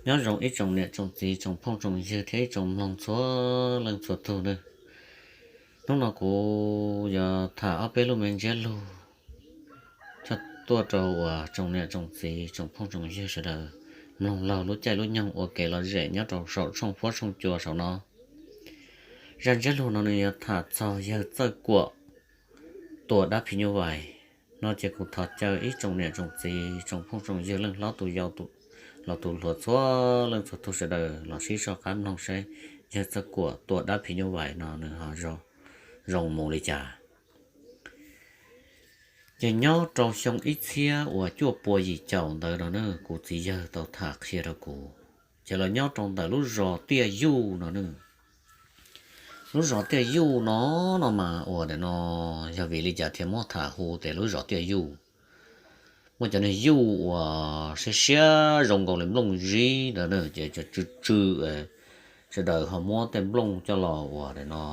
Nyob zoo ib tsoom niam tsoom txiv tsoom phooj tsoom ywg thiab ib tsoom mloog txhua leej txhua tug nawb. Hnub no kuv yuav tham ob peb lub me ntsiab lus coj tuaj rau uas tsoom niam tsoom txiv tsoom phooj tsoom ywg sawv daws mloog laug lub caij lub nyoog ua kev lom zem nyob rau saum tshooj huab tshooj cua saum no. Zaj ntsiab lus no nws yuav tham txog yawg Txawj Kuam tua dab phim nyuj vais. No ces kuv thov caw ib tsoom niam tsoom txiv tsoom phooj tsoom ywg leej hlob tus yau los tus hluas txhua leej txhua tug sawv daws los sib soj qab mloog saib yawg Txawj Kuam tua dab phim nyuj vais no nws ho zoo mus li cas. Ces nyob rau xyoo ib txhiab uas cuaj pua yim caum ntawd no na, kuv txiv yawg tau tham qhia rau kuv, ces los nyob rau ntawm lub zos Tiaj Yuj no na. Lub zos Tiaj Yuj no, no mas uas nim no yog vim li cas thiaj muab tham hu tias lub zos Tiaj Yuj? Muaj cov niag yuj uas siab siab zoo nkaus li nplooj zib ntawd na, ces tsw tsw, sawv daws ho muab tej nplooj coj los uas nim no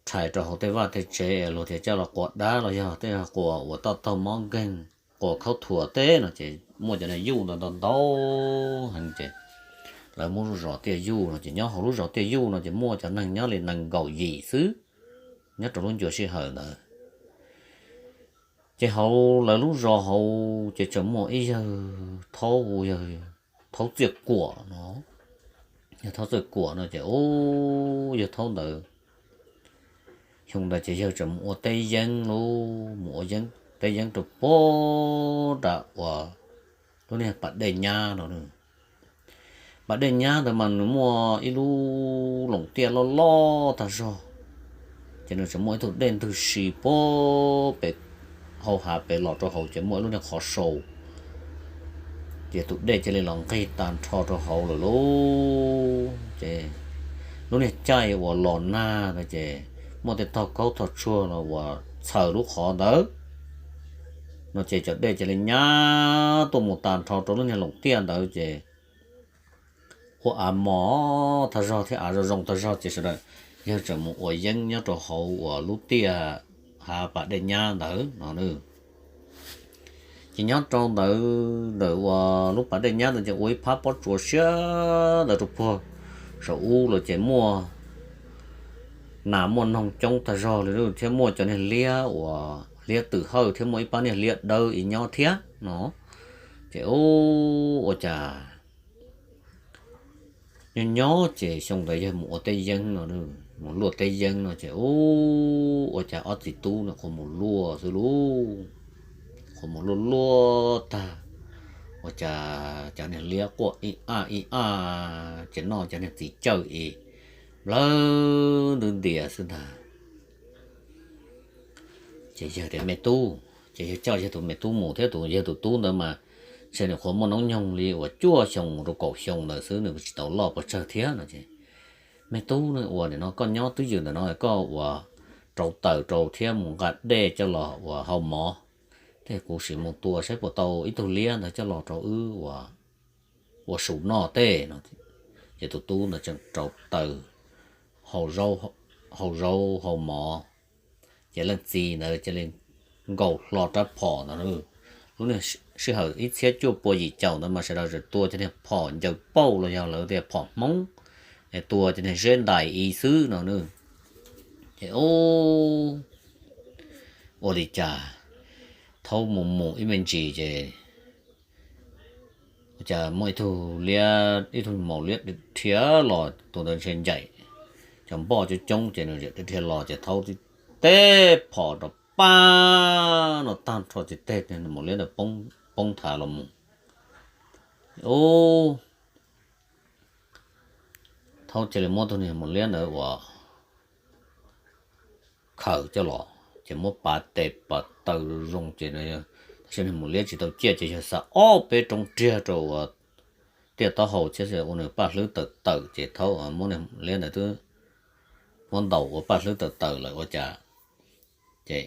rhais rau hauv tej vaj tej tsev es luag tias coj los quas dab los yog tej quas uas toj taug mob nkeeg, quas khaub thuas teb no ces muaj cov niag yuj ntau ntau ntau heev ces lawv muab lub zos Tiaj Yuj no ces nyob hauv lub zos Tiaj Yuj no ces muaj cov neeg nyob li nees nkaum yim xwb nyob rau lub ncua sij hawm ntawd. Ces hauv lawv lub zos hauv ces tseem muaj ib yawg thaub, yawg thaub Txiaj Kuam no. Yawg thaub Txiaj Kuam no ces ub, yawg thaub ntawd xyoo ntawd ces yawg tseem mus ua teb yeeb lauj, mus ua teb yeeb rau puag nram uas lub niag pas dej nyab no. Pas dej nyab ntawd mas nws muaj ib lub loos tiaj loj loj tag zog, ces nws tseem muaj ib tug dej ntws si puag pem hau hav pem los rau hauv ces muaj ib lub niag qhov sau, ces tus dej cia li los nqig tag nrho rau hauv lawm lauj. Ces lub niag caij uas los nag ntawd ces muaj tej tog kaub tog tsuag los uas txhaws lub qhov ntawd no ces cov dej cia li nyab tuaj mus tag nrho rau lub niag loos tiaj ntawd ces ua av mos tag zog thiab av zoo zoo tag zog ces sawv daws yawg tseem mus ua yeeb nyob rau hauv uas lub tiaj hav pas dej nyab ntawd no. Ces nyob rau ntawd ntawm uas lub pas dej nyab ntawd ces ua ib phab pob tsuas siab ntawd rau puag saum ub los ces muaj nas muaj noog coob tag zog li thiab muaj cov niag liab uas liab twm hawj thiab muaj ib pab niag liab dawb ib nyob thiab no. Ces ub, ua cas nyob nyob ces xyoo ntawd yawg mus ua teb yeeb no, mus luaj teb yeeb no ces ub, ua cas ob txiv tub no qhuav mus luaj xwb lauj. Qhuav mus luaj luaj tag, ua cas cov niag liab quaj ib aj ib aj ces noj cov niag txiv cawj es nplawg ntwb ntias xwb ntag. Ces yawg tias, Me tub. Ces yawg coj yawg tus me tub mus thiab tus yawg tus tub ntawd mas ntshe nws qhuav muaj noob nyoog li uas cuaj xyoo mus rau kaum xyoo ntawd xwb, nws tsis tau loj pes tsawg thiab no ces, Me tub, ua nim no koj nyob twj ywm ntawm no koj ua rau taws rau thiab mus nqa dej coj los ua hau mov, tej kuv sim mus tua saib puas tau ib tug liab ntawd coj los rau wb ua, ua su noj tej no. Ces tus tub ntawd tseem rau taws hau zaub hau mov, ces leej txiv ntawd cia li nkaus hlo rab phom ntawd. Lub niag sij hawm ib txhiab cuaj pua yim caum ntawd mas sawv daws tseem tua cov niag phom ncaws pauj los yog lawv tias phom Hmoob, es tua cov niag zeb ntais ib xwb no. Ces ub, ua li cas thaub mus mus ib me ntsis ces ua cas muaj ib tug liab, ib tug maum liab dhia los, tus ntawd ntshe ncaim cov npoj coob coob ces nws dhia los ces thaub tib teb phom rau pab no tag nrho ces tej maum liab ntawd poob thav los mus. Ub, thaub cia li muab tus niag maum liab ntawd ua khawm coj los ces muab pav tes pav taw zoo ces tab sis niag maum liab tsis tau ciaj ces yawg xa ob peb roob riag rau ua tiaj taub hau thiab ua nws paj hlwb tawm tawm ces thaub muab niag liab ntawd twb muab ntaus ua paj hlwb tawm tawm lawm ua cas ces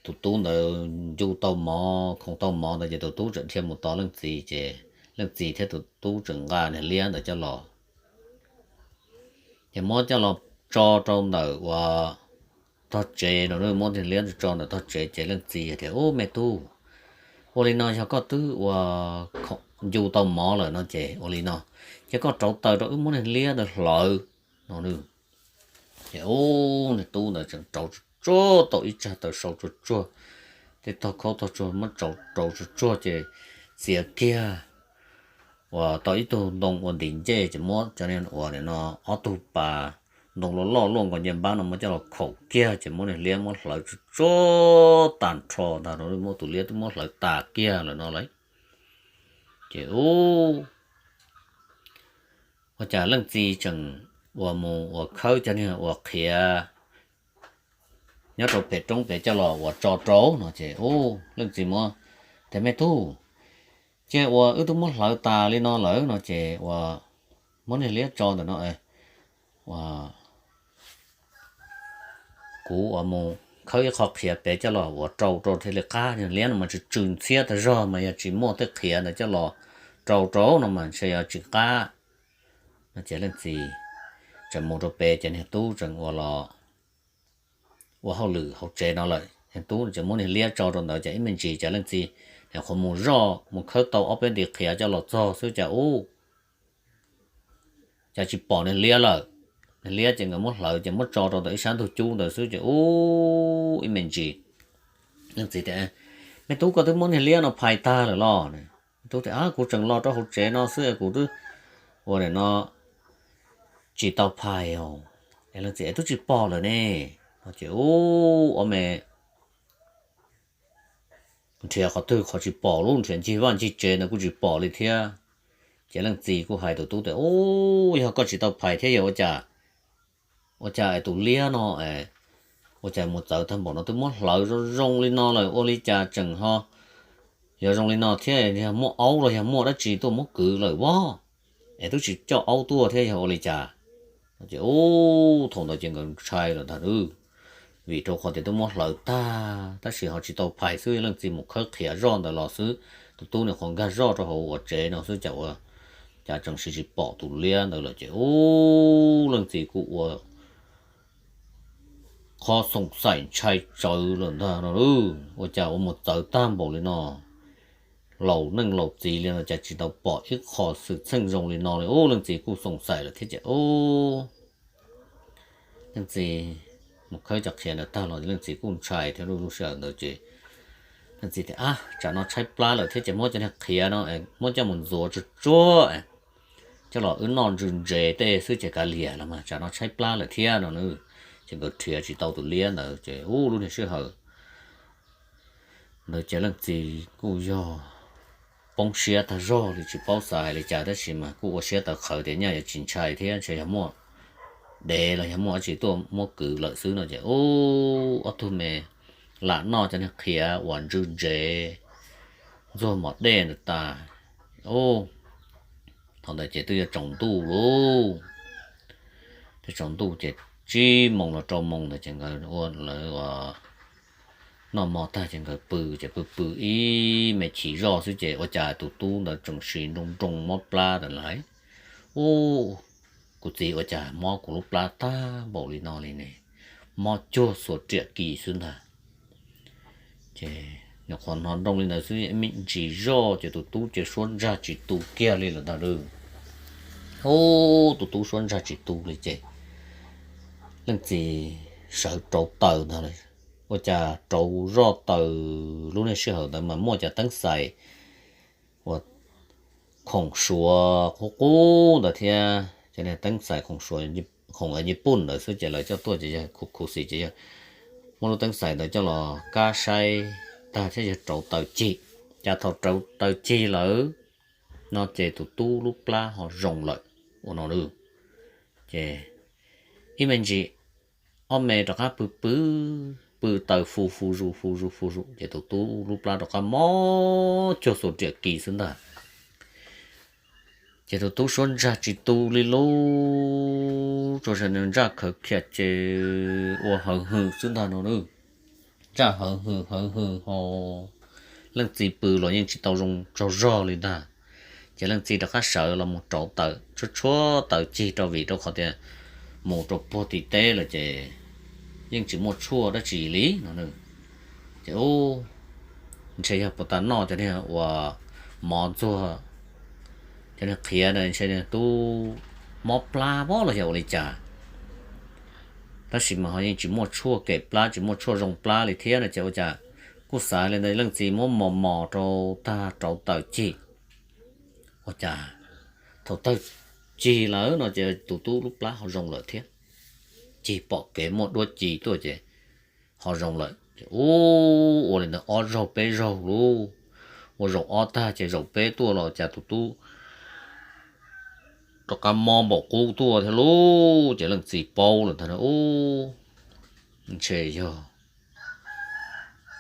tus tub ntawd ncu tau mov, khoov tau mov ntawd ces tus tub tseem dhia mus tos leej txiv ces leej txiv thiab tus tub tseem nqa niag liab ntawd coj los. Ces muab coj los tso rau ntawm uas tog tsev no, muab niag liab tso ntawm tog tsev ces leej txiv tias, Ub, me tub, ua li no yog koj twb ua khoom ncu tau mov lawm no ces ua li no, ces koj rauv taws rau wb muab niag liab ntawd hlawv no. Ces ub, niag tub ntawd tseem rauv tsuag tsuag tau ib tsag taws sau tsuag tsuag, tej tog khaub tog tsuag muab rauv tsuag tsuag ces txiav kiag uas tau ib tug ntoo ua ntiv ncej ces muab cov niag uas no ob tug pas ntoo loj loj luaj nkaus ncej npab no muab coj los khaum kiag ces muab niag liab muab hlawv tsuag tsuag tag nrho ntag no, muab tus liab twb muab hlawv tas kiag lawm no lawm. Ces ub, ua cas leej txiv tseem uas mus uas khawb cov niag uas qhiav nyob rau pem roob pem coj los uas tso rau no ces ub, leej txiv muab, tes me tub, ces uas wb twb muab hlawv tas li no lawm no ces uas muab niag liab tso ntawm no, uas kuv uas mus khawb ib qho qhiav pem coj los uas rau rau thiaj li qab. Niag liab no mas tsw tsw ntxhiab tag zog mas yog tsis muaj tej qhiav ntawd coj los rau rau no mas ntshe yog tsis qab no ces leej txiv tseem mus rau pem ces niag tub tseem uas los ua hauj lwm hauv tsev no lawm. Niag tub tseem muab niag liab tso rau ntawd ces ib me ntsis ces leej txiv nyuam qhuav mus zoj mus khawb tau ob peb ntiv qhiav coj los txog xwb ces ub, cas tsis pom niag liab lawm. Niag liab ces nkawd muab hlawv ces muab tso rau ntawm ib sab ntug cub ntawd xwb ces ub, ib me ntsis leej txiv tias, me tub, koj twb muab niag liab no phais tag lawm los? Tub tias, kuv tseem los rau hauv tsev no xwb es kuv twb ua nim no tsis tau phais os. Es leej txiv, es twb tsis pom lawm ne? Ces ub, ob me nrhiav qhov twg qhov tsis pom, lub nrhiav ncig vaj ncig tsev ntawd kuj tsis pom li thiab. Ces leej txiv kuj hais tus tub tias, ub, yog koj tsis tau phais thiab yog ua cas, ua cas es tus liab no es ua cas mus txawv tag npaum no, twb muab hlawv zoo zoo li no lawm ua li cas tseem ho yog zoo li no thiab, yog muaj aub los yog muaj dab tsi tuaj muab kwv lawm vov, es twb tsis coj aub tuaj thiab yog ua li cas. Ces ub, thaum ntawd ces nkawd ntshai lawm ntag, vim rau qhov tias twb muab hlawv tag tab sis ho tsis tau phais xwb, leej txiv mus khawb qhiav zoj ntawd los xwb, tus tub nim qhuav nkag zoj rau hauv uas tsev no xwb cas ua cas tseem tsis pom tus liab ntawd lawm ces ub, leej txiv kuj ua qhov xoom xaim ntshai tsawv lawm ntag no, ua cas ua mus txawv tag npaum li no, laus neej laus txiv li no cas tsis tau pom ib qho xwm txheej zoo li no li. Ub, leej txiv kuj xoom xaim lawm thiab ces ub, leej txiv mus khawb cov qhiav ntawd tag los leej txiv kuj ntshai thiab lub lub sij hawm ntawd ces leej txiv tias, ab, tsam no tshaib plab lawm thiab ces muab cov niag qhiav no muab coj mus ntxuav tsuag tsuag coj los wb noj ntsw ntsev tej xwb ces kav liam los mas tsam no tshaib plab lawm thiab no. Ces nkawd nrhiav tsis tau tus liab ntawd ces ub, lub niag sij hawm ntawd ces leej txiv kuj yog poob siab tag zog li tsis paub xav hais li cas tab sis mas kuj ua siab tawv qhawv tias nyaj yuav tsis ntshai thiab, ntshe yog muaj dev los yog muaj dab tsi tuaj muab kwv lawm xwb no ces ub, ob tug me lam noj cov niag qhiav uas ntsw ntsev ntxuag mos dej ntawd tas. Ub, thaum ntawd ces twb yuav tsaus ntuj lauj, twb tsaus ntuj ces tsib moos los rau moos ntawd ces nkawd ua lawv noj mov tag ces nkawd pw ces pw pw ib me chim zoj xwb ces ua cas tus tub ntawd tseem sim nroo nroo mob plab ntawd lawm. Ub, kuv txiv, ua cas mob kuv lub plab tag npaum li no li ne? Mob cuag xuas riam kis xwb ntag. Ces nyuam qhuav hnov nroo li ntawd xwb ib me ntsis zoj ces tus tub ces suab ntsag tsis tu kiag li lawm ntag lauj. Ub, tus tub suab ntsag tsis tu li ces leej txiv sawv rauv taws ntag. Ua cas rauv zoj taws lub niag sij hawm ntawd mas muaj cov teeb xais uas khoom suav qub qub ntawd thiab cov niag teeb xais khoom suav khoom Nyij Pooj ntawd xwb ces lawv coj tuaj ces yog khuv xim ces yog muab lub teeb xais ntawd coj los kab saib tag thiab yog rauv taws cig. Cas thaum rauv taws cig lawm no ces tus tub lub plab ho zoo lawm ua no lauj. Ces ib me ntsis ob me rov qab pw pw, pw taws fu fu zus fu zus fu zus ces tus tub lub plab rov qab mob cuag xuas riam kis xwb ntag. Ces tus tub suab ntsag tsis tu li lauj, tsuas ntsaj khawv khiam ces ua hawv hwm xwb ntag no. Ntsaj hawv hwm hawv hwm ho leej txiv pw los yeej tsis tau zoo tsaug zog li ntag. Ces leej txiv rov qab sawv los mus rauv taws tshuab tshuab taws cig rau vim rau qhov tias mus rau puag tim teb lawm ces yeej tsis muaj tshuaj dab tsi li no. Ces ub, ntshe yog puas tas noj cov niag uas mov ntxuag Cov neeg qhiav na ntshe tub mob plab pob los yog ua li cas, tab sis mas ho yeej tsis muaj tshuaj kem plab tsis muaj tshuaj zoo plab li thiab no ces ua cas kuj xav li ntawd, leej txiv muab mos mos rau tag rauv taws cig, ua cas thaum taws cig lawm no ces tus tub lub plab ho zoo lawm thiab, cig pom kev muaj duab ci tuaj ces ho zoo lawm. Ua li ntawd ob zaug peb zaug lauj, ua zaum ob tag ces zaum peb tuaj los cas tus tub rov qab mob npaum qub tuaj thiab lauj. Ces leej txiv paub lawm ntag, ub, ntshe yog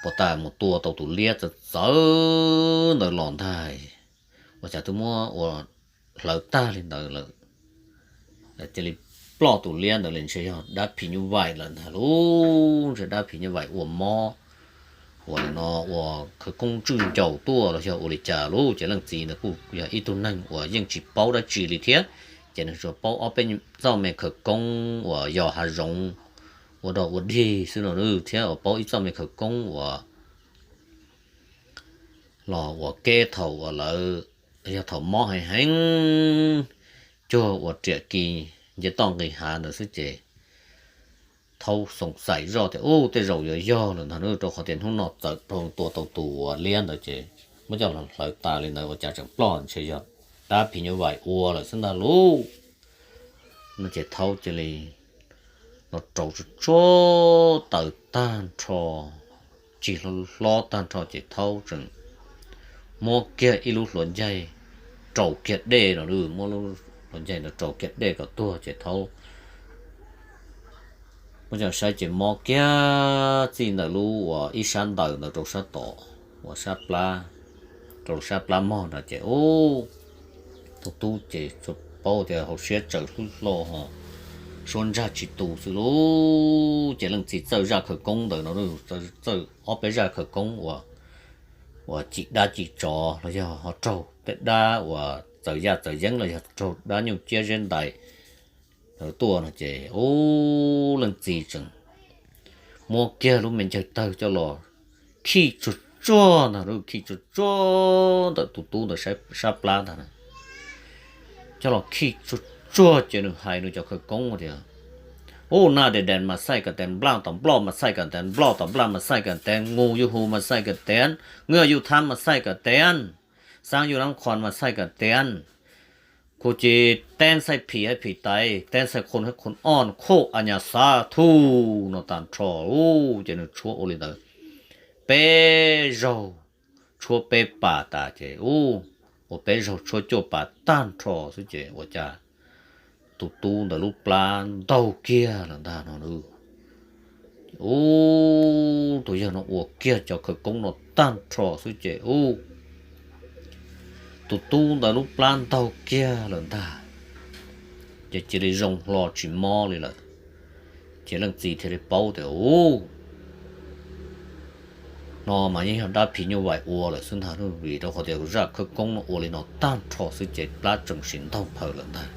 puas tas mus tua tau tus liab txawv txawv ntawd los ntag, ua cas twb muab ua hlawv tag li ntawd lawm, cia li ploj tus liab ntawd li, ntshe yog dab phim nyuj vaim lawm ntag lauj, ntshe dab phim nyuj vaim ua mob, ua li no ua khawv koob tswj ncaus tuaj los yog ua li cas lauj. Ces leej txiv ntawd kuj yog ib tug neeg uas yeej tsis paub dab tsi li thiab, ces nws tsuas paub ob peb txoj me khawv koob uas yos hav zoov ua dog ua dig xwb no thiab uas paub ib txoj me khawv koob uas los ua ke thaum uas lawv, yog thaum mob heev heev, cuag ua riam kis nce toj nqis hav ntawd xwb ces thaub xoom xaim zoj tias ub, tej zaum yuav yog lawm ntag, rau qhov tias hnub no txawm raug tua tau tus uas liab ntawd ces muab coj los hlawv tas li ntawd ua cas tseem ploj, ntshe yog dab phim nyuj vaim ua lawm xwb ntag lauj. No ces thaub cia li no rau tsuag tsuag taws tag nrho, cig hlob tag nrho ces thaub tseem muab kiag ib lub hluav ncaig rau kiag dej no, muab lub hluav ncaig ntawd rau kiag dej kom tuag ces thaub muab coj saib ces mob kiag txij ntawm lub uas ib sab ntawm ntawd rau sab tom uas sab plab, rau sab plab mog no ces ub, tus tub ces tsuas paub tias hauv siab tsaws hlub hlo ho suab ntsag tsis tu xwb lauj. Ces leej txiv txawj zaj khawv koob ntawd no, txawj ob peb zaj khawv koob uas, uas cim dab cim tsov los yog ho raug tej dab uas txawv yaj txawv yeeb los yog raug dab nyuj ciab zeb ntais tuaj no ces ub, leej txiv tseem muab kiag lub me ncaws tawg coj los khij tsuag tsuag ntag, khij tsuag tsuag ntawm tus tub ntawd sab plab ntag, coj los khij tsuag tsuag ces nws hais nws cov khawv koob tias ub, naj des dees mas xaij kas tes, nplaj tom nploj mas xaij kas tes, nploj tom nplaj mas xaij kas tes, ngu yuj hu mas xaij kas tes, ngu yuj thab mas xaij kas tes, xaab yuj nab qhos mas xaij kas tes, khu ci teeb xaij phim hab phim tais, teeb xaij khun hab khun oj, khoj a nyas xav thuj no tag nrho ub. Ces nws tshuab ua li ntawd peb zaug, tshuab peb pas tas ces ub, ua peb zaug tshuab cuaj pas tag nrho xwb ces ua cas tus tub ntawd lub plab ntaug kiag lawm ntag no. Ub, tus yawg no ua kiag cov khawv koob no tag nrho xwb ces ub, tus tub ntawd lub plab ntaug kiag lawm ntag, ces cia li zoo hlo tsis mob li lawm. Ces leej txiv thiaj li paub tias ub, no mas yeej yog dab phim nyuj vais ua lawm xwb ntag, vim rau qhov tias zaj khawv koob no ua li no tag nrho xwb ces plab tseem sim ntaug phaws lawm ntag.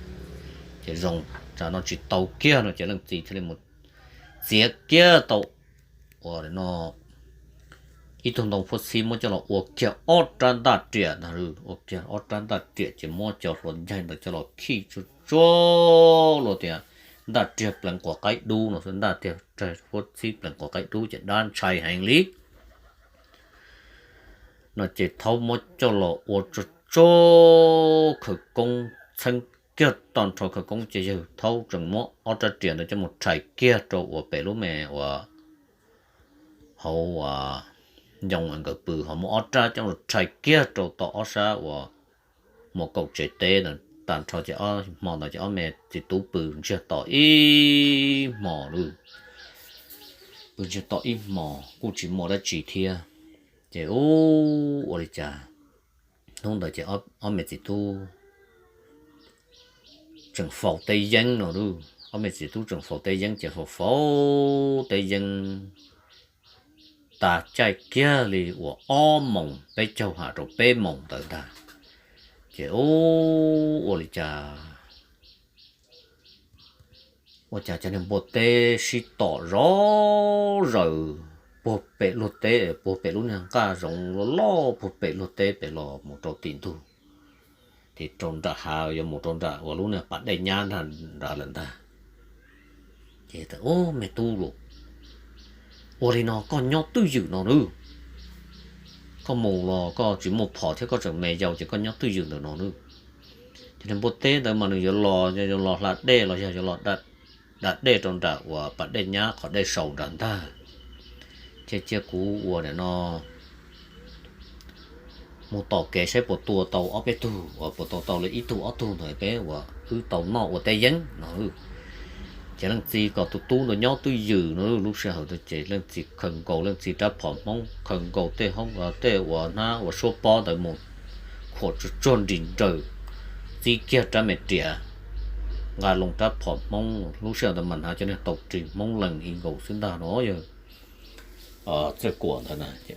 Ces zoo tsam no tsis tau kiag no ces leej txiv thiaj li mus txiav kiag tau ua no ib tug ntoo huab txhib muab coj los ua kiag ob rab ntaj riam ntag, ua kiag ob rab ntaj riam ces muab cov hluav ncaig ntawd coj los khij tsuag tsuag luag tias ntaj riag pleev quav qaib dub no, ntaj riag huab txhib pleev quav qaib dub ces dab ntshai heev li no ces thaub muab coj los ua tsuag tsuag khawv koob txheeb kiag tag nrho khawv koob ces yawg thaub tseem muab ob rab riam ntawd coj mus rhais kiag rau uas pem lub me uas hauv ncoo nkawd pw, ho muab ob rab coj mus rhais kiag rau tom ob sab uas muas kaum tsev teb ntawd tag nrho ces hmo ntawd ces ob me txiv tub pw ntsiag to ib hmos lawm, pw ntsiag to ib hmos kuj tsis muaj dab tsi thiab. Ces ub, ua li cas hnub ntawd ces ob me txiv tub tseem faus teb yeeb no, ob me txiv tub tseem faus teb yeeb ces faus faus teb yeeb tas caij kiag li uas ob moos peb caug ham rau peb moos ntawd ntag. Ces ub, ua li cas, ua cas cov niag npua teb sib tom zov zaws puag pem luag teb, puag pem lub niag nqaj zoov loj loj puag pem luag teb pem los mus rau tim ntug ces rau nram hav yuav mus rau nram uas lub niag pas dej nyab nrad lawm ntag. Ces, Ub, me tub los, ua li no koj nyob twj ywm no nawb. Koj mus los koj tsis muaj phom thiab koj tseem me yau ces koj nyob twj ywm ntawm no nawb. Ces niag npua teb ntawd mas nws yuav los, yuav los hla dej los yog yuav los da dej rau nram uas pas dej nyab qhov dej saus nrad ntag. Ces cia kuv ua nim no mus tom kev saib puas tua tau ob peb tug, uas puas tua tau li ib tug ob tug ntawd peb uas wb tau noj ua teb yeeb no. Ces leej txiv kom tus tub ntawd nyob twj ywm no. Lub sij hawm ntawd ces leej txiv khaws nkaus leej txiv rab phom Hmoob, khaws nkaus tej hoob, tej uas hnab uas suab pob ntawd mus khuam tsuag tsuag nris nraws, txib kiag rab me riam, nqa loo rab phom Hmoob. Lub sij hawm ntawd mas hnav cov niag tau ris Hmoob lees ib nkaus xwb ntag no yog Txawj Kuam ntawd na. Ces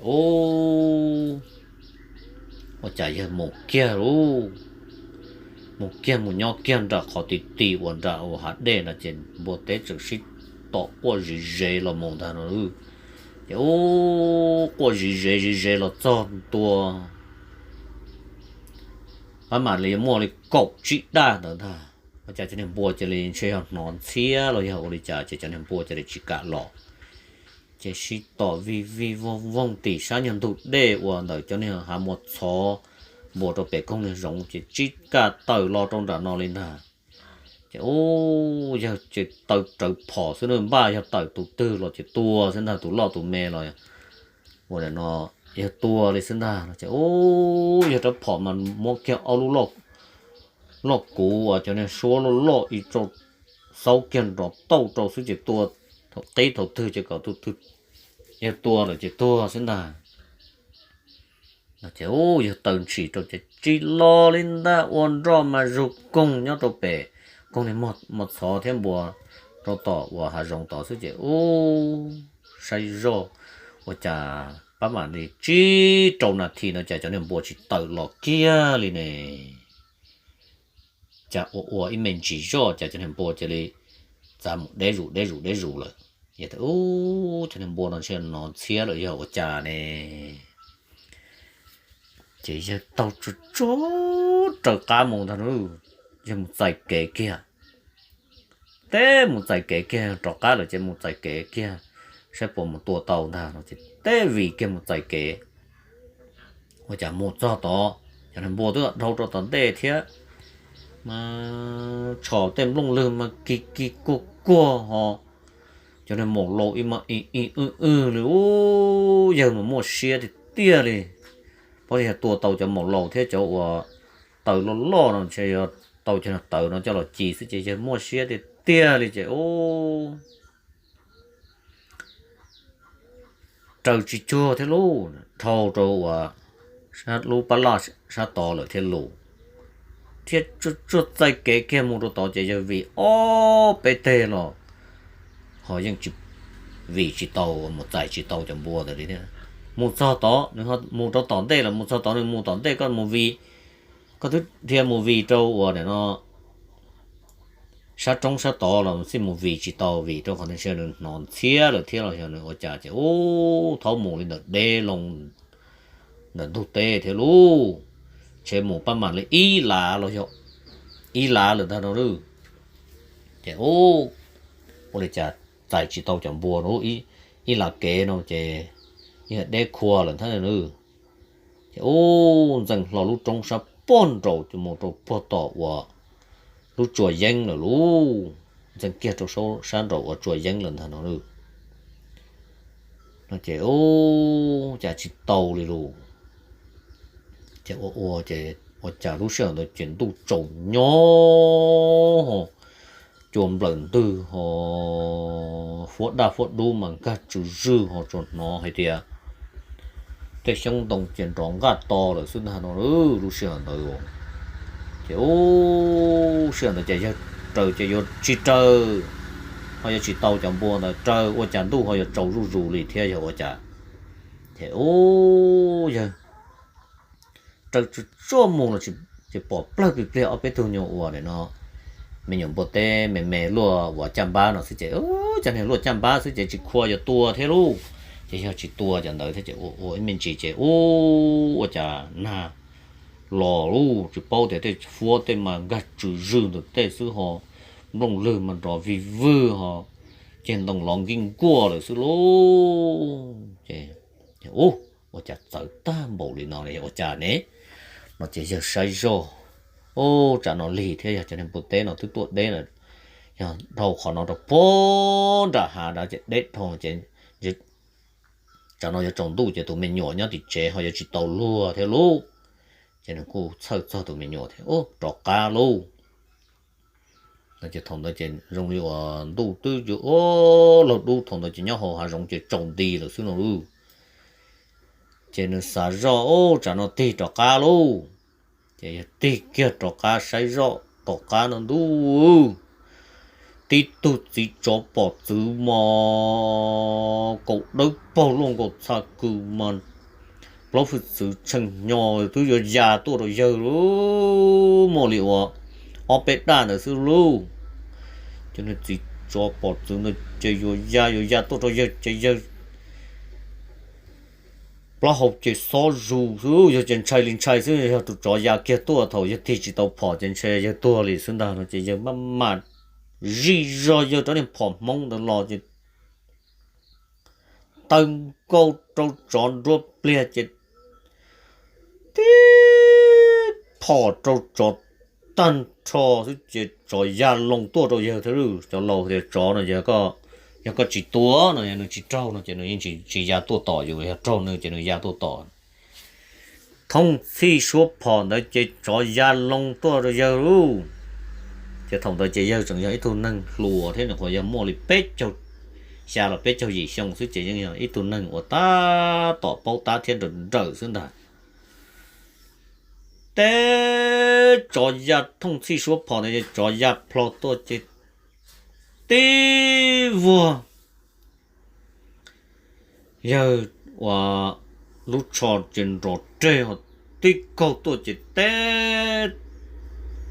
ua cas yawg mus kiag lauj, mus kiag mus nyob kiag nram qhov ti ti uas nram uas hav dej no ces npua teb tseem sib tom quaj zim zev los mus ntag no. Ces ub, quaj zim zev zim zev los txog ntua, pab mam li yuav muaj li kaum tsib daj ntawd ntag. Ua cas cov niag npua cia li ntshe yog hnov ntxhiab los yog ua li cas ces cov niag npua cia li tsis kam los. Ces sib tom vij vij voog voog tim sab nyuag ntug dej uas ntawm cov niag hav Muas Txhov npuas rau pem koog niag zoov ces tsis kam tawm los rau nram no li ntag. Ces ub, yawg ces taw rawv phom xwb na, npaj yog tawm tus twg los ces tua xwb ntag, tus loj tus me los ua no yawg tua li xwb ntag no. Ces ub, yawg rab phom mas muab kiag ob lub loj kuv uas cov niag suab loj loj ib tsob xaub kiag nrov tauj rau xwb ces tua thaum qib thaum twg ces kom tus twg yawg tua lawm ces tuag xwb ntag. Ces ub, yawg taw ntshis rau ces tsis los li ntag, ua nroj mas zug koog nyob rau pem koog niag Muas Txhov thiab npua rau tom uas hav zoov tod xwb ces ub, saib zoj ua cas pab mam li tsib rau nas this no cas cov niag npua tsis tawm los kiag li ne. Cas ua ua ib me ntsis zoj cas cov niag npua cia li txav mus deb zus deb zus deb zus lawm. Yawg tias, Ub, cov niag npua no ntshe hnov ntxhiab lawm yog ua cas ne? Ces yawg taug tsuag tsuag raws qab mus ntag, yawg mus txais kev kiag. Teb mus txais kev kiag, rov qab lawm ces mus txais kev kiag saib puas mus tua tau ntag no ces teb vim kiag mus txais kev. Ua cas mus txog tod, cov niag npua twb dhau rau tom ntej thiab, mas tshom tej nplooj lwg mas kis kis kuag kuag ho. Cov niag maum laus ib mas ib ib wb wb li, ub, yawg mas muaj siab tiag tiag li. Paub tias yog tua tau cov maum laus thiab cov uas taws loj loj no ntshe yog tau cov niag tawv no coj los ci xwb ces yawg muaj siab tiag tiag li ces ub, raws tsis tsuag thiab lauj, dhau rau uas lub pab laj sab tod lawm thiab lauj. Thiab tsuag tsuag txais kev kiag mus rau tod ces yawg vim ob peb teg los ho yeej vim tsis tau, mus txais tsis tau cov npua ntawd li thiab. Mus txog tod nws mus rau tom ntej los mus txog tod nws mus tom ntej, koj mus vim, koj twb dhia mus vim rau uas nim no sab roob sab tod los xij mus vim tsis tau vim rau qhov nws hnov ntxhiab lawm thiab los yog nws ua cas ces ub, thaub mus li ntawm deb loo ntawm ntug teb thiab lauj. Ntshe mus pab mam li ib lav los yog ib lav lawm ntag no lauj. Ces ub, ua li cas txais tsis tau cov npua no, ib lav kev no ces yog deb khua lawm ntag lauj. Ces ub, ntxeev hlo lub roob sab pog nraud ces mus rau puag tom uas lub tsua yeeb lawm lauj. Ntxeev kiag rau sab nraud uas tsua yeeb lawm ntag no lauj. No ces ub, cas tsis tau li lauj. Ces ua ua ces ua cas lub sij hawm ntawd ces ntuj tsaus nyob ho cua nplawm ntwg ho huab daj huab dub mas nkag tsw zwj ho tsuas hnov hais tias tej xyoob ntoo ces nrov nqaj to lawm xwb ntag no. Lub sij hawm ntawd ces ub, sij hawm ntawd ces yawg raws ces yuav tsis raws, ho yuav tsis tau cov npua ntawd raws, ua cas ntuj ho yuav tsaus zuj zus li thiab yog ua cas. Ces ub, yawg raws tsuag tsuag mus los tsis pom plawg plig pliag ob peb tug nyuag uas nim no me nyuam npua teb me me luaj uas caj npab no xwb ces, cov niag luaj caj npab xwb ces tsis khua yuav tua thiab lauj. Ces yog tsis tua cov ntawd thiab ces ua ua ib me ntsis ces ub, ua cas nag los lauj, tsis paub tias tej fuab tej mas nkag tsw zws ntawm tej xwb ho, nplooj lwg mas nrov vig vwg ho, ceg ntoo los nkij nkuaj lawm xwb lauj. Ces, ub, ua cas txawv tag npaum li no, ua cas ne? No ces yawg saib zoj, ub, tsam no lig thiab, yog cov niag npua teb no twb tuaj deb lawm, yog dhau qhov no rau puag nram hav nrad ces deb dhau ces tsam no yuav tsaus ntuj ces tus me nyuam nyob tim tsev ho yuav tsis tau luag thiab lauj. Ces nws kuj txhawj txog tus me nyuam thiab, ub, rov qab lauj. Ces thaum ntawd ces zoo li uas ntuj twb yuav ua laug dub, thaum ntawd ces nyob hauv hav zoov ces tsaus nti lawm xwb no lauj. Ces nws xav zoj, ub, tsam no tig rov qab lauj. Ces yawg tig kiag rov qab saib zoj tom qab no ntuj, tib tug txiv tsov pom txwv mos kaus dawb paug luaj nkaus txha kws mas plaub hwj txwv tshee hnyo twb yuav ya tuaj rau yawg lauj, muaj li uas ob peb daj ntawd xwb lauj. Ces nws txiv tsov pom txwv ntawd ces yuav ya yuav ya tuaj rau yawg ces yawg plaub hau ces xob zus xwb, yawg ces ntshai li ntshai xwb, yog tus tsov ya kiag tuaj thaum yawg tig tsis tau phom ces ntshe yawg tuag li xwb ntag no ces yawg maj mam zij zog yawg rab niag phom hmoob ntawd los ces taw nkaus rau tsov nruab pliag ces tib phom rau tsov tag nrho xwb ces tsov ya loo tuaj rau yawg thiab lauj. Cov laus tias tsov no yog koj tsis tua no, yog nws tsis raug no ces nws yeej tsis ya tuaj tom yus, yog raug nws ces nws ya tuaj tom. Thooj txhij suab phom ntawd ces tsov ya loo tuaj rau yawg lauj. Ces thaum ntawd ces yawg tseem yog ib tug neeg hluas thiab, nyuam qhuav yog muaj li peb caug xya los peb caug yim xyoo xwb ces yeej yog ib tug neeg uas tab tom paub tab thiab nrawm nrawm xwb ntag. Teb tsov ya thooj txhij suab phom ntawd ces tsov ya plho tuaj ces tib vuag yawg uas lub tsho ces nrov reg, tib kaug tuaj ces teb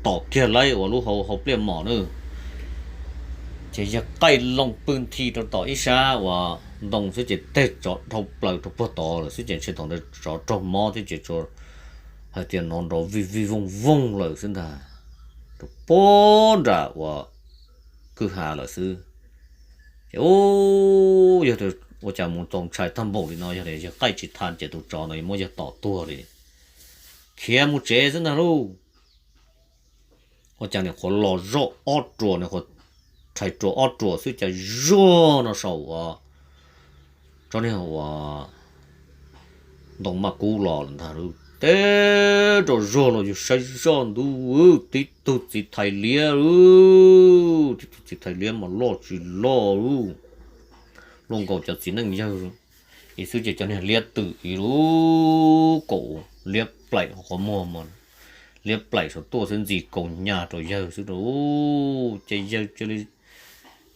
tom kiag laib uas lub hau hau pliaj mom na. Ces yawg qaij loo pw nthi rau tom ib sab uas ntoo xwb ces tej tsov dhau plaws rau puag tod lawm xwb ces ntshe thaum ntawd tsov raug mob thiab ces hais tias nov nrov vij vij vooj vooj lawm xwb ntag, rau puag nram uas kwj ha lawm xwb. Ces ub, yawg ua cas mus txaus ntshai tag npaum li no, yog li yawg qaij tsis tha ces tus tsov no yuav muab yawg tom tuag li. Khiav mus tsev xwb ntag lauj. Ua cas nws qhuav los zoj ob ruam, nws qhuav rhais ruam ob ruam xwb cas zuag no saum uas tsob niag uas ntoo maj kub los lawm ntag lauj. Teb rau zuag los yus saib zoj ntuj, tib tug txiv thais liab lauj, tib tug txiv thais liab mas loj tsis loj lauj, luaj nkaus cov txiv neej yawg, ib xwb ces cov niag liab twm ib lub kaum liab plaim qhov muag mas liab plaim saum tuaj xwb ntxi kaus nyaj rau yawg xwb rau. Ces yawg cia li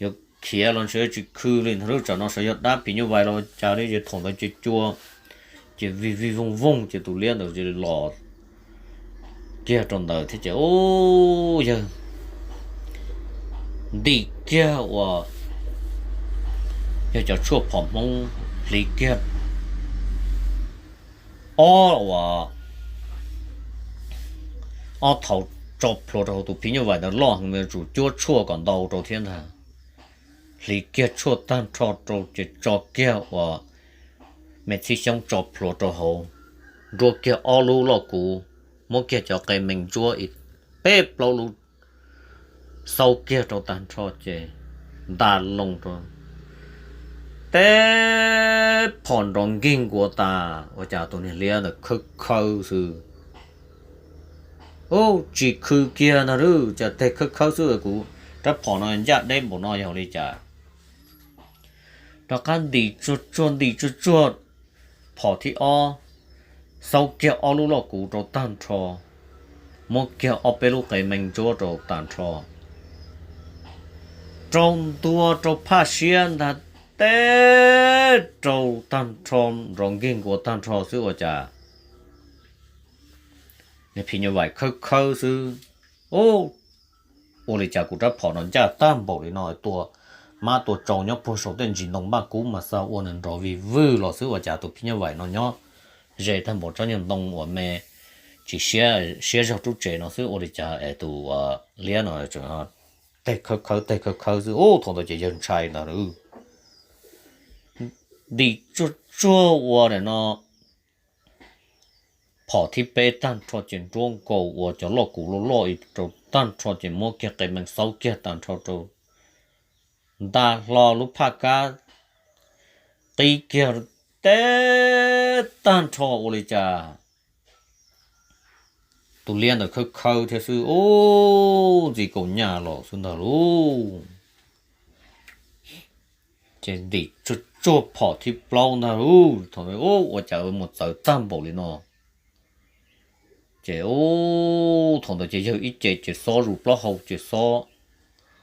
yuav khiav los ntshe tsis khw li ntag lauj, tsam no sawv yog dab phim nyuj vais los cas li, yawg thaum ntawd ces cua ces vij vij vooj vooj ces tus liab ntawd cia li los kiag rau ntawd thiab ces ub, yawg ntim kiag uas yog cov tshuaj phom hmoob hliv kiag ob uas ob thaum tso plhuav rau hauv tus phim nyuj vais ntawd loj heev, yuav tsum cuab tshuaj kom ntau rau thiab ntag. Hliv kiag tshuaj tag nrho rau ces tso kiag uas me txhib xyoob tso plhuav rau hauv, nruab kiag ob lub loj kuv, muab kiag cov qe mees ntsuab ib peb plaub lub xau kiag rau tag nrho ces nta loo rau teb phom nrov nkig nkuav tas, ua cas tus niag liab ntawd khawb khawb xwb. Ub, tsis khw kiag ntag lauj, cas teg khawb khawb xwb, kuv rab phom no ncaj deb npaum no yog li cas? Rov qab ntim tsuag tsuag ntim tsuag tsuag phom thib ob, xau kiag ob lub loj kuv rau tag nrho, muab kiag ob peb lub qe mees ntsuab rau tag nrho, rau ntua rau phaj siab ntag, teb rau tag nrho, nrov nkig nkuav tag nrho xwb ua cas niag phim nyuj vais khawb khawb xwb. Ub, ua li cas kuv rab phom no ncaj tag npaum li no, tua mab tua tsau nyob puag saum tej ntsis ntoo npaj kub mas xav ua nws nrov vij vwj los xwb, ua cas tus phim nyuj vais no nyob ze tag npaum tsob nyuag ntoo uas me tsis siab, siab zog rub tsev no xwb ua li cas es tus liab no tseem teg khawb khawb teg khawb khawb xwb ub. Thaum ntawd ces yawg ntshai ntag, ntim tsuag tsuag ua nim no phom thib peb tag nrho ces nruab nkaus ua cov loj kub loj loj ib rau tag nrho ces muab kiag qe mees xaub kiag tag nrho rau nta hlo lub phaj kab qib kiag teb tag nrho ua li cas tus liab ntawd khawb khawb thiab xwb ub, ntxi kaus nyaj los xwb ntag lauj. Ces ntim tsuag tsuag phom thib plaub ntag lauj. Thaum ntawd ub ua cas mus txawv tag npaum li no. Ces ub thaum ntawd ces yawg ib ce ces xob zus plaub hau ces xob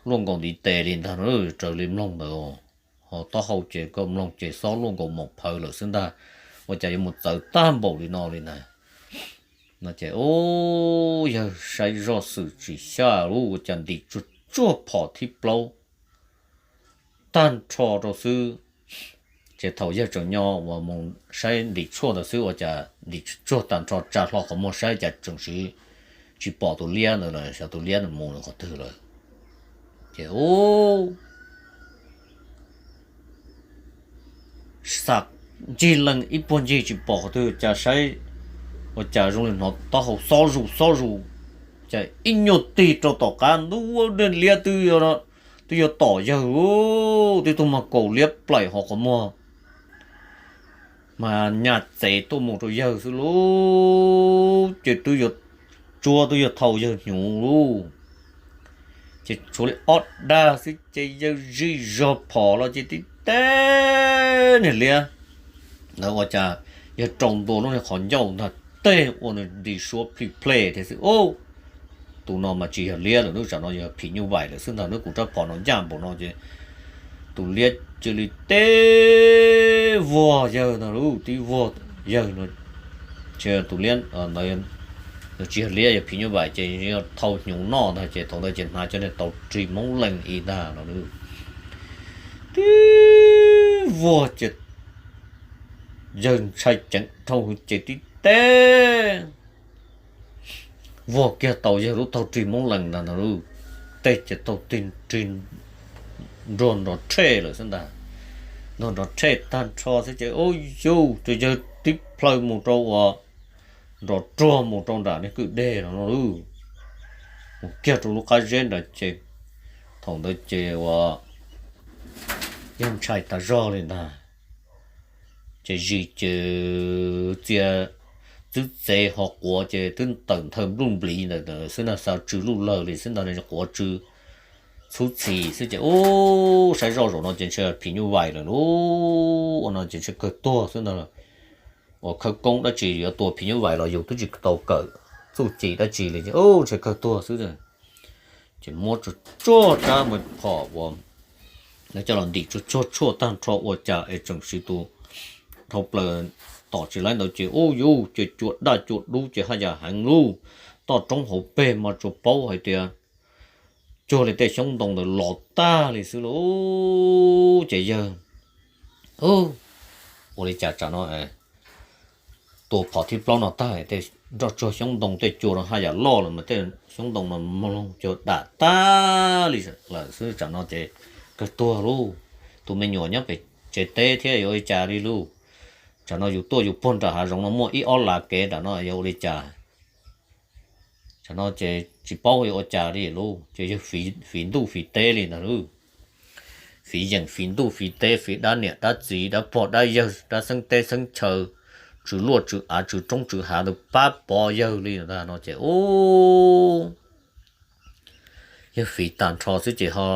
luaj nkaus ntiv tes li ntag, raws li mloog ntawd. Ho taub hau ces koj mloog ces xob luaj nkaus maum phawv lawm xwb ntag. Ua cas yuav mus txawv tag npaum li no li ntag. No ces ub yawg saib zoj xwm tsis xyaj ub ua cas ntim tsuag tsuag phom thib plaub tag nrho rau xwb. Ces thaum yawg tseem nyo uas mus saib ntim tshuaj ntawd xwb ua cas ntim tsuag tag nrho tsa hlo qhov muag saib cas tseem siv tsis pom tus liab ntawd lawm, xyov tus liab ntawd mus qhov twg lawm. Ces ub xam ncig leej ib puag ncig tsis pom qhov twg cas saib ua cas zoo li hnov taub hau xob zus xob zus, cas ib nyuag tig rau tom qab ntuj, liab twb yuav tom yawg, twb tuaj muag kaus liab plaim hauv qhov muag mas nyas txev tuaj mus rau yawg xwb lauj. Ces twb yuav tsuab twb yuav thau yawg hnyuv lauj. Ces tshuav li ob dag xwb ces yawg zij zog phom los ces tib teb niag liab ntawd ua cas yawg rau ntua lub niag qhov ncauj ntag, teg ua nws nti suab plij plej thiab xwb ub. Tus no mas tsis yog liab lawm, hnub tsam no yog phim nyuj vais lawm xwb ntag, hnub kuv rab phom no ncaj npaum no ces tus liab cia li teb vuag yawg ntag lauj, tib vuag yawg no. Tus liab ntawd tsis yog liab, yog phim nyuj vais ces yog thau hnyuv noj ntag ces thaum ntawd ces hnav cov niag tau rig Hmoob Leej ib ntag no. Tib vuag ces yawg ntshai ceev dhau hwv ces tib teb vuag kiag tau yawg lub taug rig Hmoob Leej ntag no, tej ces taug rig nruag nrov rhe lawm xwb ntag. Nruag nrov rhe tag nrho xwb ces ub yus ces yawg tib plhaw mus rau uas nrov ruag mus rau nram niag kwj deg no no, mus kiag rau lub qab zeb nrad ces thaum ntawd ces uas yawg ntshai tas zog li ntag. Ces zis ces txia txwb txev ho quav ces twb tawm nthawj npluj nplis ntawm xwb ntag, xav tsw luj lawg li xwb ntag, quav tsw txhub txhis xwb ces ub saib zoj zaum no ces ntshe phim nyuj vais lawm lauj, ua no ces ntshe kawg tuag xwb ntag. Uas khawb koob dab tsi yuav tua phim nyuj vais los yus twb tsis tau kawm txuj ci dab tsi li, ntshe kawg tuag xwb. Ces muab tsuag tsuag rab phom uas lawv coj los ntim tsuag tsuag tshuaj tag nrho ua cas es tseem siv tus dhau plaws tom tsis laib ntawd ces ub yus ces cua daj cua dub ces haj yam heev lauj. Toj roob hauv pes mas tsuas paub hais tias cuag li tej xyoob ntoo ntawd los tag li xwb lauj. Ces yawg ua li cas tsam no tua phom thib plaub no tag tej nroj tsuag xyoob ntoo tej cua no haj yam loj lawm mas tej xyoob ntoo no mloog cuag dam tag li lawm xwb tsam no ces kawg tuag lauj. Tus me nyuam nyob pem tsev teb thiab yuav ua li cas li lauj. Tsam no yus tuaj yus puag nram hav zoov no muaj ib ob lav kev nram no yuav ua li cas. Tsam no ces tsis paub yuav ua cas li lauj, ces yawg fiv ntuj fiv teb li ntag lauj. Fiv yeem fiv ntuj fiv teb, fiv dab niam dab txiv dab pog dab yawg dab xeeb teb xeeb chaw, tsw luaj tsw av tsw roob tsw hav ntawd pab pov yawg li ntag no ces ub, yawg fiv tag nrho xwb ces ho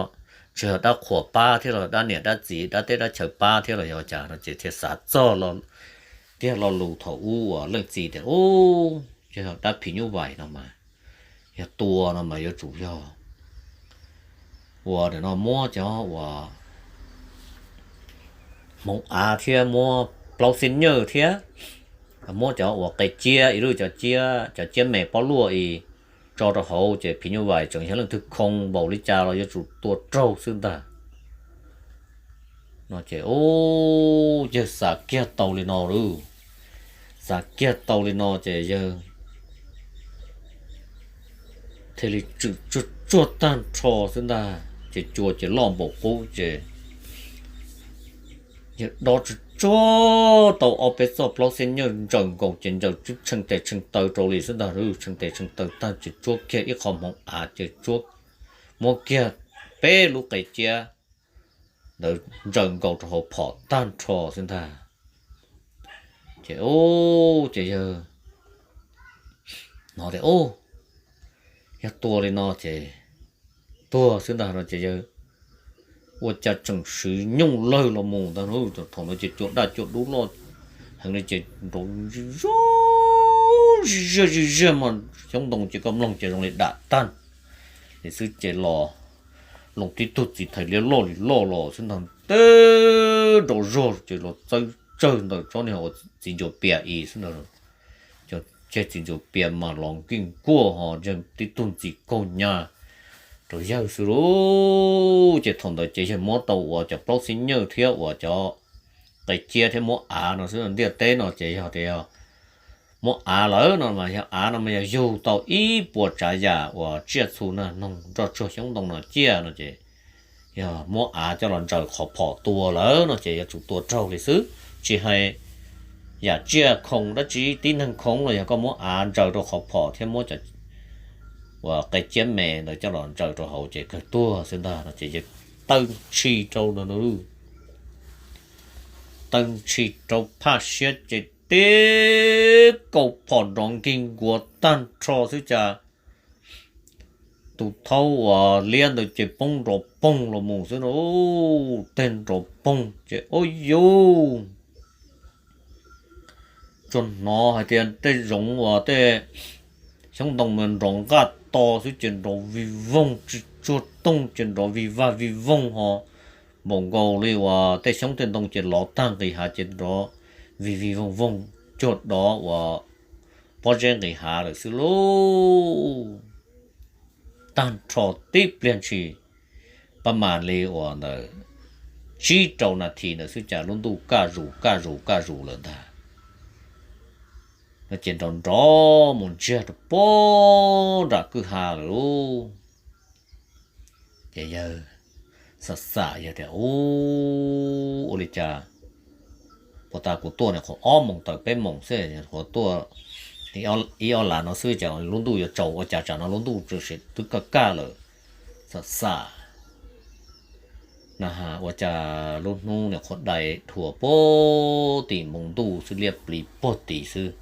tsis yog dab qhuas pab thiab los dab niam dab txiv dab teb dab chaw pab thiab los yog cas no ces thiaj xav txog tiag lo lus thaum ub uas leej txiv tias ub, yog dab phim nyuj vais no mas, yog tua no mas yuav tsum yog ua nim no muab cov uas hmoov av thiab muab plaub xib nyawj thiab muab cov uas qe ciab ib lub cov ciab, cov ciab me pob luaj i tso rau hauv ces phim nyuj vais tseem yog leej twg khoo npaum li cas los yuav tsum tua raug xwb ntag. No ces ub, yawg xav kiag tau li no lauj, xav kiag tau li no ces yawg thiaj li tsw tsuag tsuag tag nrho xwb ntag. Ces cua ces loj npaum qub ces yawg dob tsuag tsuag tau ob peb txoj plaub xib nyawj ntsaws nkaus ces ntsaws tshee tes tshee taw rau li xwb ntag. Tshee tes tshee taw tag ces tsuab kiag ib qho hmoov av ces tsuab, muab kiag peb lub qe ciab ntawd ntsaws nkaus rau hauv phom tag nrho xwb ntag. Ces ub, ces yawg hnov tias ub, yog tua li no ces tuag xwb ntag no ces yawg ua cas tseem swv nyooj lawg los mus ntag. Thaum ntawd ces cua daj cua dub loj heev li ces nrov zoj zig zaj zig zaj mas xyoob ntoo ces koj mloog ces zoo li dam tag li xwb ces los loo tib tug txiv thais liab loj li loj los xwb ntag, teb nrov zog ces los txawb tsawg ntawm tsob niag uas txiv ncuav pias i xwb ntag. Cov ceg txiv ncuav pias mas los nkij nkuaj ho yog tib tug ntxim kaug nyaj rau yawg xwb lauj. Ces thaum ntawd ces yawg muab tau uas cov plaub xib nyawj thiab uas cov qe ciab thiab muab av no xwb, ntiaj teb no ces yog tias yog muab av lawm no mas yog av no mas yog yug tau ib puas tsav yam uas tsiaj txhu nag noog nroj tsuag xyoob ntoo no ciaj no ces yog muab av coj los ntsaws qhov phom tua lawm no ces yuav tsum tua raug li xwb. Tsis hais yam tsiaj khoo dab tsi, tib neeg khoo los yog koj muab av ntsaws rau qhov phom thiab muab cov uas qe ciab me ntawd coj los ntsaws rau hauv ces kawg tuag xwb ntag no ces yawg tawg ntshis rau no, tawg ntshis rau phaj siab ces tib kaus phom nrov nkig nkuav tag nrho xwb cas tus thaub uas liab ntawd ces poob nrov poog los mus xwb no, teg nrov poog ces ub yus tsuas hnov hais tias tej zoov uas tej xyoob ntoo mas nrov nqaj to xwb ces nrov vij voog tsis tsuag tooj ces nrov vij vaj vij voog ho npaum nkaus li uas tej xyoob tej ntoo ces lov tag nqis hav ces nrov vij vij voog voog cuag dov uas pob zeb nqis hav lawm xwb lauj. Tag nrho tib pliag ntshis pab mas li uas ntawm tsib rau nas this ntawd xwb cas lub ntuj kaj zus kaj zus kaj zus lawm ntag. No ces nrov nrov mus ntsiag rau pob nram kwj ha lawm lauj. Ces yawg xam xam yawg tias, Ub, ua li cas puas tas kuv tuaj nim qhuav ob moos tawm peb moos xwb, qhuav tuaj ib ob lav no xwb cas lub ntuj yuav tsaus, ua cas tsam no lub ntuj twb kaj kaj lawm. Xam xam na, ua cas lub hnub nim qhuav dai dhuav puag tim npoo ntuj xwb, liab pliv puag tim xwb.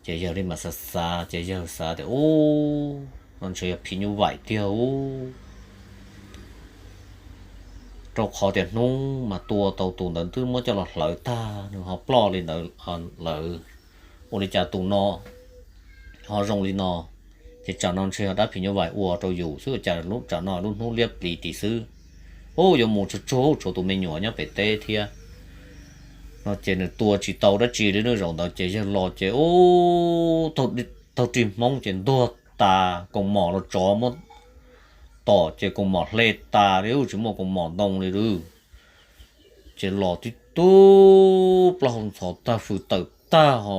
Ces yawg li mas xav xav ces yawg xav tias, Ub, no ntshe yog phim nyuj vaim tiag ub. Rau qhov tias hnub mas tua tau tus ntawd twb muab coj los hlawv tag, nws ho ploj li ntawd lawm. Ua li cas tus no ho zoo li no? Ces tsam no ntshe yog dab phim nyuj vaim ua rau yus xwb, cas lub tsam no lub hnub liab pliv tim xwb. Ub, yuav mus tsuag tsuag tshuav tus me nyuam nyob pem teb thiab. No ces nws tua tsis tau dab tsi li. Nws zaum ntawd ces yawg los ces ub, taug rig hmoob ces ntuag tas, koos mom los tsov muab tom ces koos mom hle tas li, tsis muaj koos mom ntoo li lawm. Ces los tib tug plaub hau ntxhov tag, fws tawm tag ho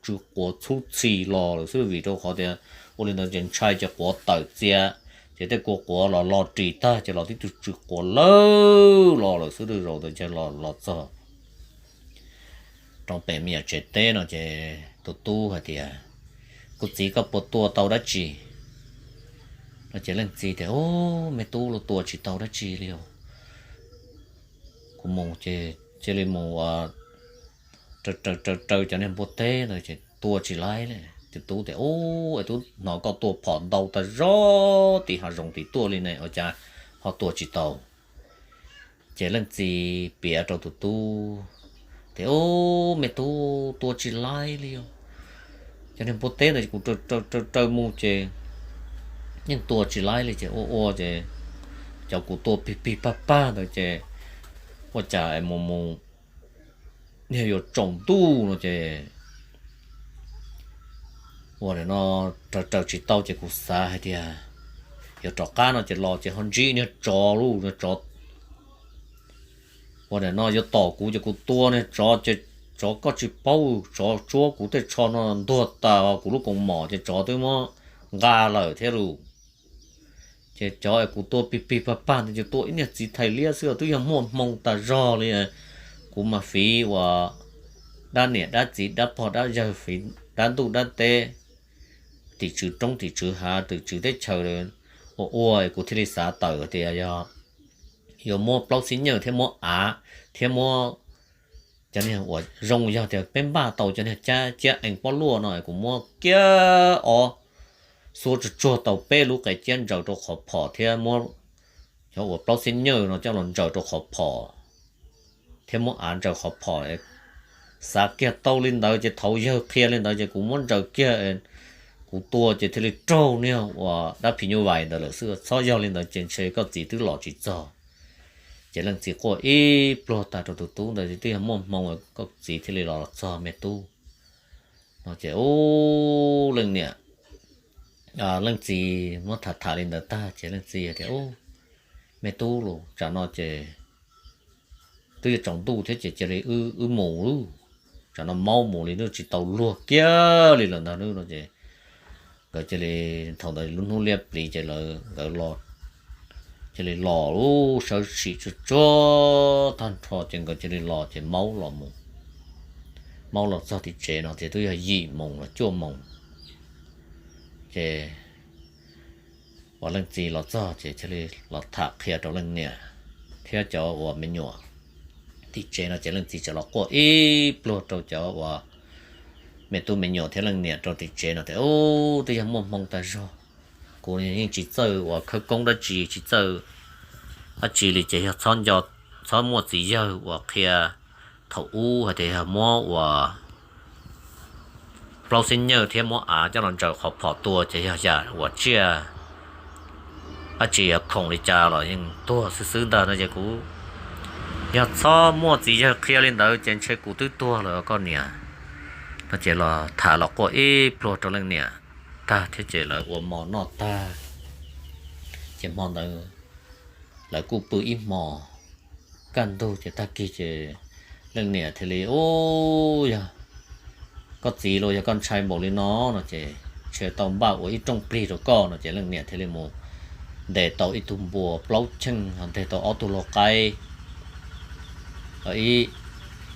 tsw quav txhub txhis los lawm xwb, vim rau qhov tias ua li ntawd ces ntshai ces quav tawm txias, ces tej kua quav los lo ris tag ces los tib tug tsw quav lawm los lawm xwb. Zaum ntawd ces los los txog rau pem me nyuam tsev teb no ces tus tub hais tias, Kuv txiv, koj puas tua tau dab tsi? No ces leej txiv tias, Ub, me tub, los tua tsis tau dab tsi li os. Kuv mus ces cia li mus raws raws raws cov niag npua teb ntawd ces tua tsis laib li. Tus tub tias, Ub, es tub, hnov koj tua phom ntau tag zog tim hav zoov tim tuaj li ne, ua cas ho tua tsis tau? Ces leej txiv piav rau tus tub tias, Ub, me tub, tua tsis laib li os. Cov niag npua teb ntawd kuv raws raws raws mus ces yeej tua tsis laib li. Ces ua ua ces cov kuv tua pig pig pag pag ntawd ces ua cas es mus mus niag yuav tsaus ntuj no ces ua no raws raws tsis tau ces kuv xav hais tias yuav rov qab no ces los ces ho ntsib niag tsov lauj, niag tsov. Ua no yuav tom kuv ces kuv tua niag tsov ces tsov koj tsis paub, tsov tsuab kuv tej tsho no ntuag tas kuv lub koos mom ces tsov twb muab nqa lawm thiab lauj. Ces cov es kuv tua pig pig pag pag ntawd ces tua ib niag txiv thais liab xwb twb yog muaj hmoo tas zog li. Kuv mas fiv uas dab niam dab txiv dab pog dab yawg, fiv dab ntuj dab teb, tim tswv roob tim tswv hav, tim tswv teb chaws ua ua, kuv thiaj li xav tawm tias yog yuav muab plaub xib nyawj thiab muab av thiab muab cov niag uas zoo yog tias peb npaj tau cov niag ciab ees pob luaj no kuv muab kiag ob xuab tsuag tsuag tau peb lub qe ciab ntsaws rau qhov phom thiab muab cov uas plaub xib nyawj no coj los ntsaws rau qhov phom thiab muab av ntsaws qhov phom. Xav kiag tau li ntawd ces thaum yawg qhia li ntawd ces kuv muab ntsaws kiag, kuv tua ces thiaj li raug niag uas dab phim nyuj vais ntawd lawm xwb, txhob yog li ntawd ces ntshe koj txiv twb los tsis txog. Ces leej txiv quaj ib pluag tag rau tus tub ntawd, twb yog muaj hmoo koj txiv thiaj li los txog me tub no ces ub, leej niam, leej txiv muab tham tham li ntawd tag ces leej txiv tias, Ub, me tub los, tsam no ces twb yuav tsaus ntuj thiab ces cia li wb mus lub, tsam no maub mus li nws tsis tau luag kiag li lawm ntag no ces nkawd cia li, thaum ntawd lub hnub liab pliv ces lawv, nkawd cia li los lub sawv tsees tsuag tsuag tag nrho ces nkawd cia li los ces maub los mus, maub los txog tim tsev no ces twb yog yim moos los cuaj moos ces uas leej txiv los txog ces thiaj li los tham qhia rau leej niam thiab cov uas me nyuam tim tsev no ces leej txiv txawm los quaj ib pluag rau cov uas me tub me nyuam thiab leej niam rau tim tsev no tias, Ub, twb yog muaj hmoo tag zog, kuv yeej tsis txawj uas khawb koob dab tsi, tsis txawj dab tsi li ces yog txhob nco, txhob muaj txiv yawg uas qhia thaum ub hais tias yog muab uas plaub xib nyawj thiab muab av coj los ntsaws qhov phom tua ces yog yam uas tsiaj dab tsi yog khoom li cas los yeej tuag xwb xwb ntag no ces kuv, yog txhob muaj txiv yawg qhia li ntawd ces ntshe kuv twb tuag lawm koj niam no ces los tham los quaj ib pluag rau leej niam tag thiab ces lawv ua mov noj tag ces hmo ntawd lawv kuj pw ib hmo kaj ntug ces tag kis ces leej niam thiaj li, Ub, yog koj txiv los yog koj ntshai npaum li no no ces ntshe tau npaj ua ib rooj plig rau koj no ces leej niam thiaj li mus ntes tau ib tug npua plaub cheej, nteg tau ob tug lau qaib,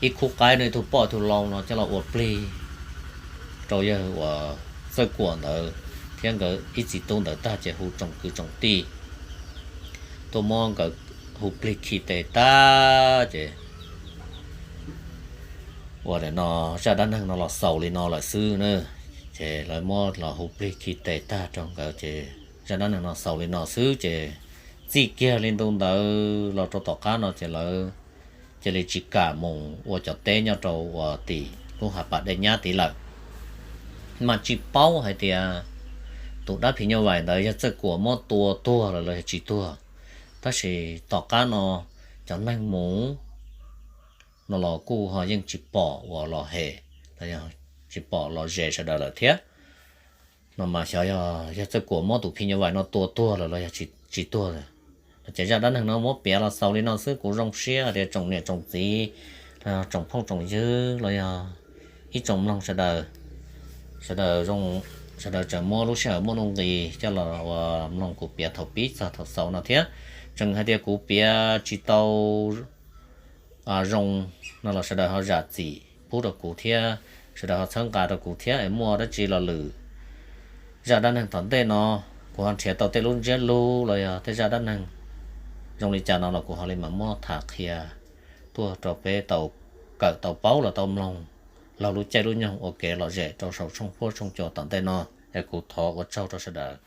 ib khub qaib no, ib tug poj ib tug lau no coj los ua plig rau yawg uas Txawj Kuam ntawd thiab nkawd ib txiv tub ntawd tag ces hu tsoom kwv tsoom tij tuaj muab nkawd hu plig khi tes tag ces uas no zaj dab neeg no los xaus li no lawm xwb na. Ces lawv muab los hu plig khi tes tag rau nkawd ces zaj dab neeg no xaus li no xwb ces txij kiag li ntu ntawd los rau tom qab no ces lawv cia li tsis kam mus ua cov teb nyob rau uas tim lub hav pas dej nyab tid lawm. Mas tsis paub hais tias tus dab phim nyuj vais ntawd yog Txawj Kuam muab tua tuag lawm los yog tsis tuag, tab sis tom qab no cov neeg mus no los kuj ho yeej tsis pom uas los hem, tsis pom los zes sawv daws lawm thiab. No mas xyov yog Txawj Kuam muab tus phim nyuj vais no tua tuag lawm los yog tsis tuag. Ces zaj dab neeg no muab piav los xaus li no xwb, kuv zoo siab tias tsoom niam tsoom txiv, tsoom phooj tsoom ywg los yog ib tsoom mloog sawv daws, sawv daws tseem muab lub sij hawm muaj nuj nqis coj los ua mloog kuv piav thaum pib txog thaum xaus no thiab. Tseem hais tias kuv piav tsis tau zoo no los sawv daws ho zam txim pub rau kuv thiab, sawv daws ho txhawb nqa rau kuv thiab es muaj dab tsi los lwm zaj dab neeg tom ntej no kuv ho nrhiav tau tej lub ntsiab lus los yog tej zaj dab neeg zoo li cas no los kuv ho li mam muab tham qhia tuaj rau peb tau kawm tau paub los tau mloog laug lub caij lub nyoog ua kev lom zem rau saum tshooj huab tshooj cua tom ntej no. Es kuv thov ua tsaug rau sawv daws.